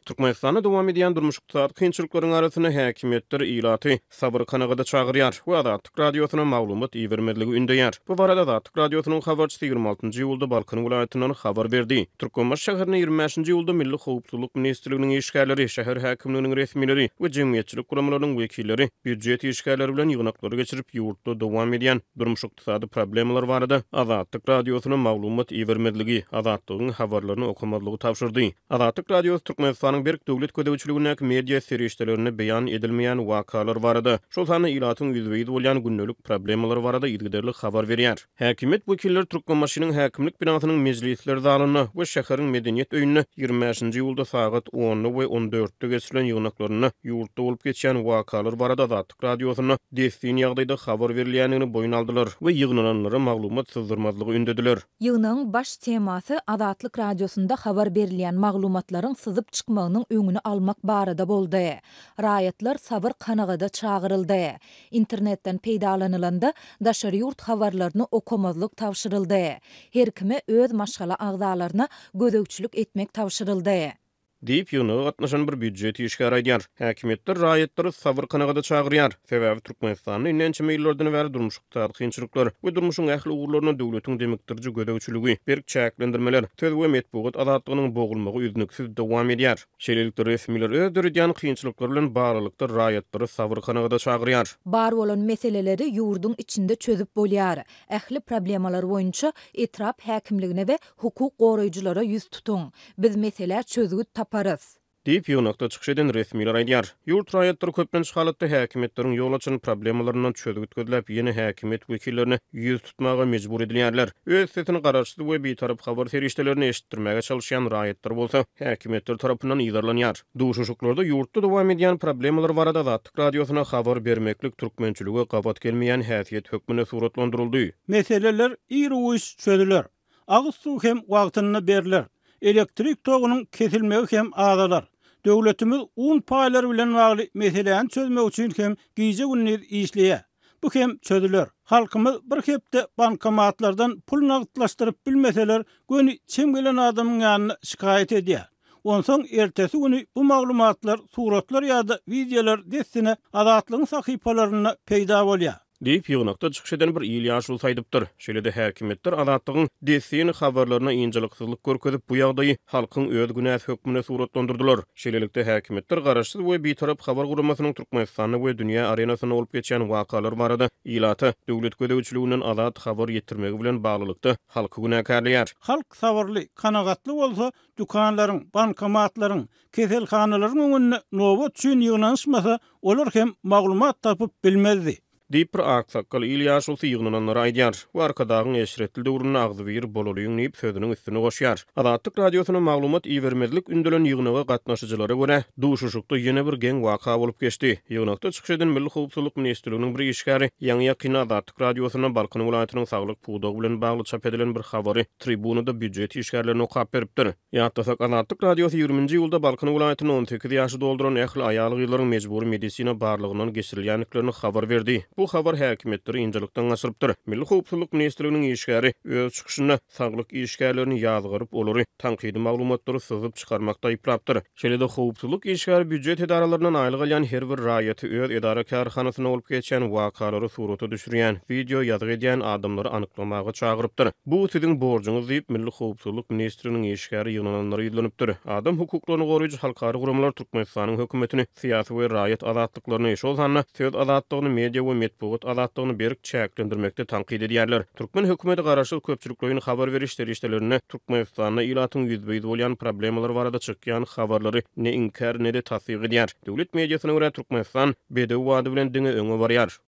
Türkmenistanda dowam edýän durmuş-ykdysady kynçylyklaryň arasynda häkimiýetler ilaty sabyr-kanagata çagyrýar we Azatlyk Radiosyna maglumat ibermezligi ündeýär. Bu barada Azatlyk Radiosynyň habarçysy 26 njy iýulda Balkan welaýatyndan habar berdi. Türkmenbaşy şäherinde 25 nji iýulda Milli howpsuzlyk ministrliginiň işgärleri, şäher häkimliginiň resmileri we jemgyýetçilik guramalarynyň wekilleri býujet işgärleri bilen ýygnaklary geçirip, ýurtda dowam edýän durmuş-ykdysady Ykdysady problemalar barada Azatlyk Radiosyna maglumat ibermezligi, Azatlygyň habarlaryny okamazlygy tabşyrdy. Azatlyk Radiosy Türkmenistanyň berk döwlet gözegçiligindäki media serişdelerinde beýan edilmeýän wakalar barada, şol sanda ilatyň ýüzbe-ýüz bolýan gündelik problemalary barada yzygiderli habar berýär. Häkimiýet wekilleri Türkmenbaşynyň häkimlik binasynyň mejlisler zalynda we şäheriň Medeniýet öýünde 25-nji iýulda sagat onda we on dörtde geçirilen ýygnaklarynda ýurtda bolup geçýän wakalar barada Azatlyk Radiosynda dessin ýagdaýda habar berilýändigini boýun aldylar we ýygnananlara maglumat syzdyrmazlygy ündediler. Ýygnagyň baş temasy Azatlyk Radiosynda habar berilýän maglumatlaryň syzyp çykmagynyň öňüni almak barada boldy. Raýatlar sabyr-kanagada çagyryldy. Internetden peýdalanylanda daşary ýurt habarlaryny okamazlyk tabşyryldy. Her kime öz maşgala agzalaryna gözegçilik etmek tabşyryldy. Diýip, ýygnaga gatnaşan bir býujet işgäri aýdýar. Häkimiýetler raýatlary sabyr-kanagata çagyrýar. Sebäbi Türkmenistanda indi ençeme ýyllardan bäri durmuş-ykdysady kynçylyklar we durmuşyň ähli ugurlaryna döwletiň demikdiriji gözegçiligi, berk çäklendirmeler, söz we metbugat azatlygynyň bogulmagy üznüksiz dowam edýär. Şeýlelikde, resmiler öz döredýän kynçylyklary bilen baglylykda raýatlary sabyr-kanagata çagyrýar. Bar bolan meseleleri ýurduň içinde çözüp bolýar. Ähli problemalar boýunça etrap häkimligine we Hukuk goraýjylara ýüz tutuň. Biz meselä çözgüt taparys. Diýip, ýygnakda çykyş eden resmiler aýdýar. Ýurt raýatlary köplenç halatda häkimiýetleriň ýol açan problemalaryndan çözgüt gözläp, ýene häkimiýet wekillerine ýüz tutmaga mejbur edilýärler. Öz sesini garaşsyz we bitarap habar serişdelerine eşitdirmäge çalyşýan raýatlar bolsa, häkimiýetler tarapyndan yzarlanýar. Duşuşyklarda ýurtda dowam edýän problemalar barada Azatlyk Radiosyna habar bermeklik türkmençilige gabat gelmeýän häsiýet hökmünde suratlandyryldy. Meseleler ir-u-giç çözüler. Agyz suw hem wagtynda berler. Elektrik togunyň kesilmegi hem azalar. Döwletimiz un paýlary bilen bagly meseläni çözmek üçin hem gije-gündiz işleýär. Bu hem çözüler. Halkymyz bir hepde bankomatlardan pul nagtlaşdyryp bilmeseler, göni çem gelen adamyň ýanyna şikaýat edýär. Onsoň ertesi güni bu maglumatlar, suratlar ýa-da wideolar dessine Azatlygyň sahypalarynda peýda bolýar. Diýip, ýygnakda çykyş eden bir il ýaşulusy aýdypdyr. Şeýle-de häkimiýetler Azatlygyň dessin habarlaryna ynjalyksyzlyk görkezip, bu ýagdaýy halkyň öz günäsi hökmünde suratlandyrdylar. Şeýlelikde, häkimiýetler garaşsyz we bitarap habar guramasynyň Türkmenistanda we dünýä arenasynda bolup geçýän wakalar barada ilata döwlet gözegçiliginden azat habar ýetirmegi bilen baglylykda halky günäkärleýär. Halk sabyrly, kanagatly bolsa, dükanlaryň, bankomatlaryň, keselhanalaryň öňünde nobat üçin ýygnanyşmasa, olar hem maglumat tapyp bilmezdi. Diýip, bir aksakgal il ýaşulusy ýygnananlara aýdýar we Arkadagyň eşretli döwründe agzybir bolalyň diýip, sözüniň üstüne goşýar. Azatlyk Radiosyna maglumat ibermezlik ündelen ýygnaga gatnaşyjylara görä, duşuşykda ýene bir geň waka bolup geçdi. Ýygnakda çykyş eden Milli howpsuzlyk ministrliginiň bir işgäri ýaňy-ýakynda Azatlyk Radiosynda Balkan welaýatynyň saglyk pudagy bilen bagly çap edilen bir habary tribunada býujet işgärlerine okap beripdir. Ýatlasak, Azatlyk Radiosy 20 nji iýulda Balkan welaýatynda 18 ýaşy dolduran ähli aýal-gyzlaryň mejbury medisina barlagyndan geçirilýändiklerini habar berdi. Bu habar häkimiýetleri ynjalykdan gaçyrypdyr. Milli howpsuzlyk ministrliginiň işgäri öz çykyşynda saglyk işgärlerini ýazgaryp, olary tankydy maglumatlary syzyp çykarmakda aýyplapdyr. Şeýle-de, howpsuzlyk işgäri býujet edaralaryndan aýlyk alýan her bir raýaty öz edara-kärhanasynda bolup geçýän wakalary surata düşürýän, wideo ýazgy edýän adamlary anyklamaga çagyrypdyr. Bu siziň borjuňyz diýip, Milli howpsuzlyk ministrliginiň işgäri ýygnananlara ýüzlenipdir. Adam hukuklaryny goraýjy halkara guramalar Türkmenistanyň hökümetini syýasy we raýat azatlyklaryny, şol sanda söz azatlygyny, media we metbugat azatlygyny berk çäklendirmekde tankyt edýärler. Türkmen hökümeti garaşsyz köpçülikleýin habar beriş serişdelerinde Türkmenistanda ilatyň ýüzbe-ýüz bolýan problemalary barada çykýan habarlary ne inkär, ne-de tassyk edýär. Döwlet mediasyna görä, Türkmenistan bedew bady bilen diňe öňe barýar.